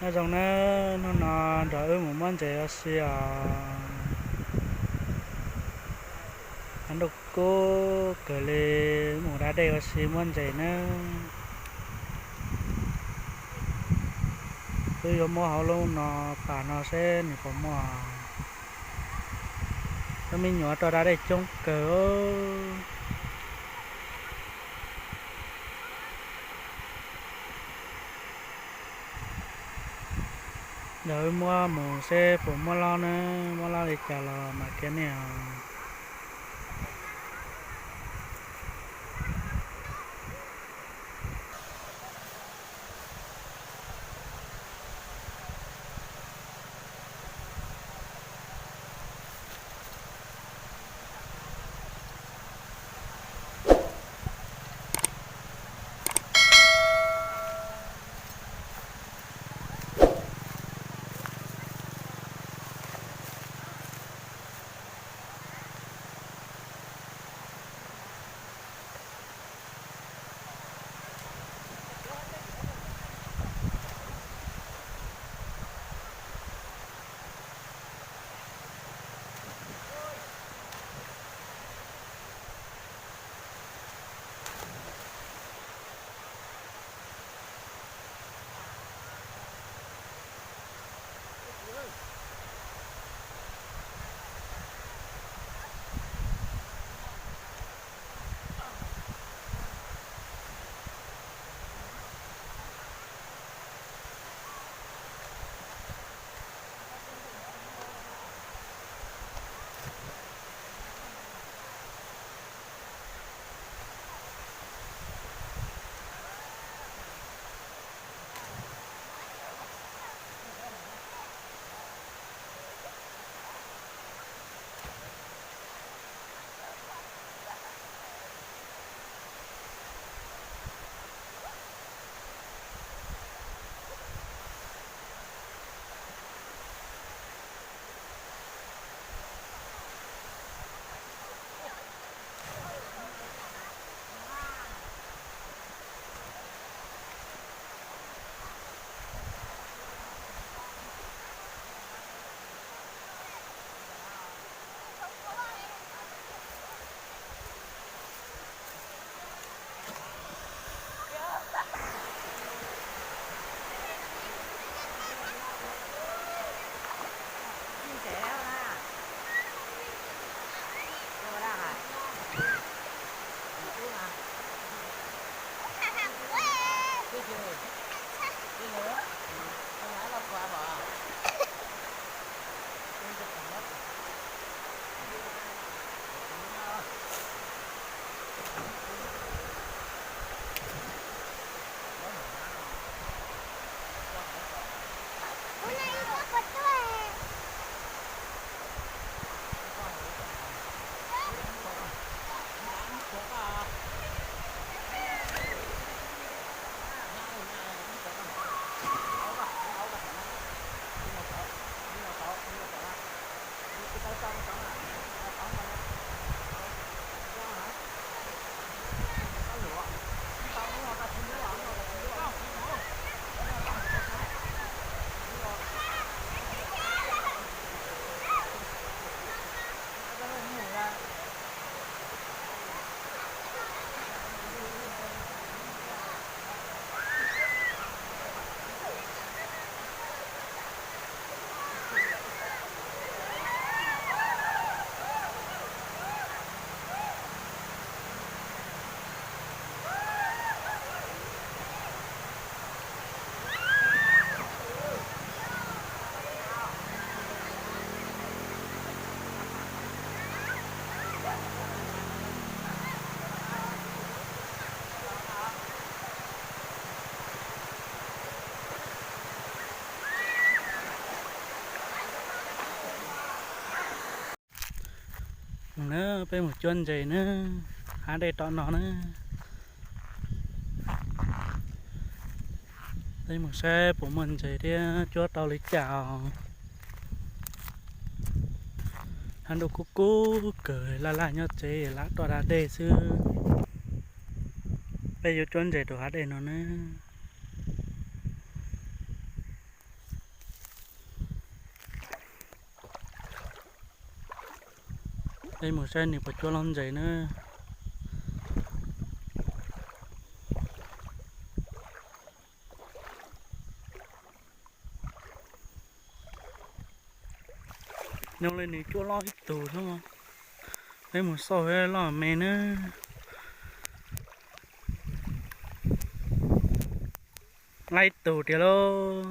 Nyob zoo nawb, hnub no nrog wb mus muab ntses ua si os. Ntuj kub kawg li, mus da dej ua si muab ntses nawb. Wb yuav muab hauv lub no, pas no seb nws puas muaj. Cov me nyuam rau da dej coob kawg. Nrog wb muab mus seb puas muab lob na, muab lob li cas los mam qhia nej os. Na, peb mus cuab ntses na, hav dej tom no na. Peb mus saib puas muaj ntses thiab cuab tau li cas os. Hav ntuj kub kub kawg, laj laj nyob tsev lam tuaj da dej xwb. Peb yuav cuab ntses rau hav dej no na. Peb mus saib nws puas cuab loj ntses na. Zoo li nws cuab loj ib tug xwb. Peb mus xauj loj me na. Loj ib tug tiag lauj.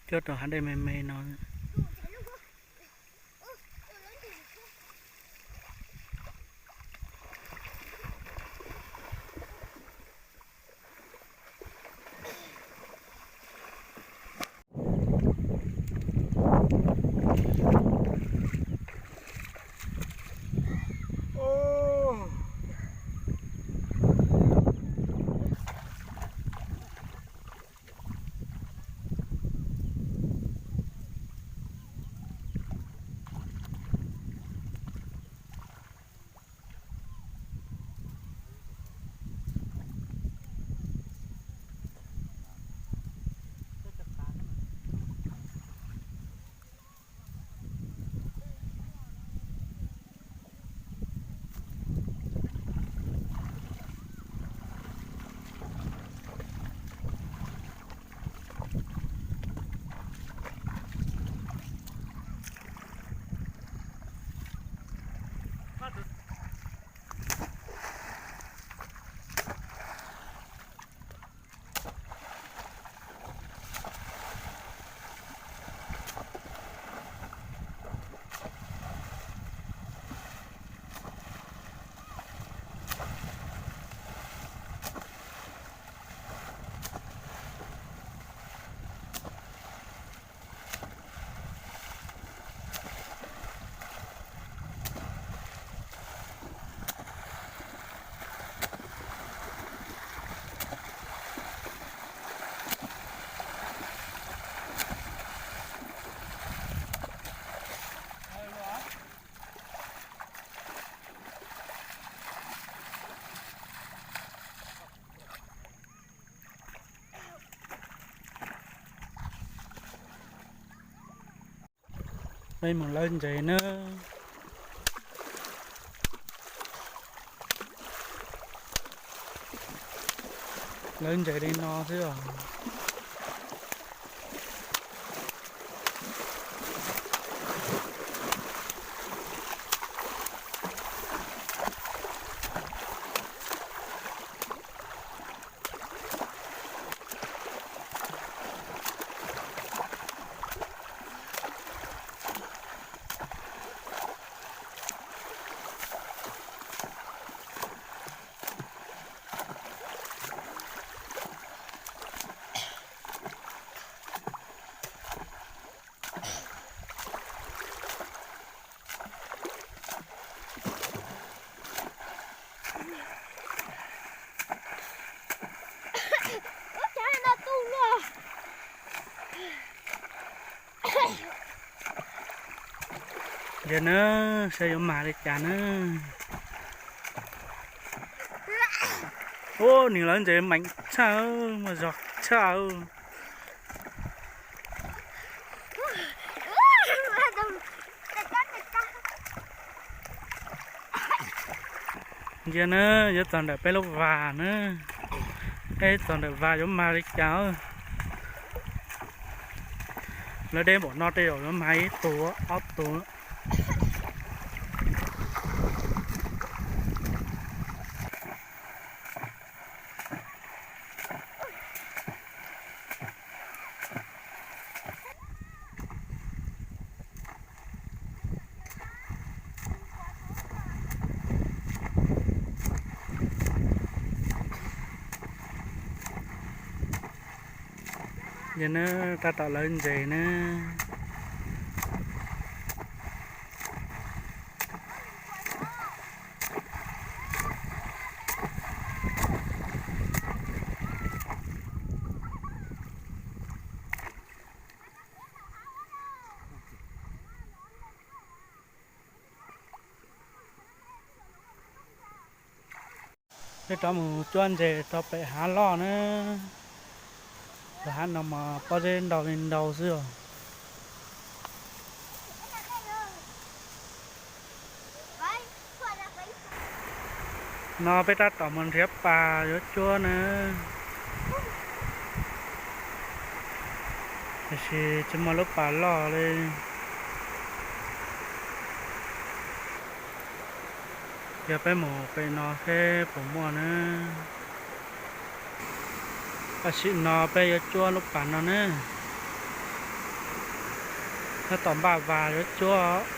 Cuab rau hav dej me me no. Peb mus lawv ntses na. Lawv ntses li no xwb os. Yog na, saib yuav mag li cas na. Ub, nws lawv ntses meem tshaj, muaj zog tshaj. Ntsia na, yuav txog ntawm peb lub vas na. Peb txog ntawm vas yuav mag li cas. Lawv deb npaum no tej zaum yuav mag ib tug ob tug. Yog na, tab tom lawv ntses na. Peb rov mus cuab ntses rau pem hav loj na. Tus hav no mas pob zeb ntau li ntau xwb os. No peb tab tom mus nrhiav pas yuav cuab na. Tiam sis tsis muaj lub pas loj li. Yog peb mus pem no seb puas muaj na. Tam sim no peb yuav cuab lub pas no na. Tab tom npaj vas yuav cuab.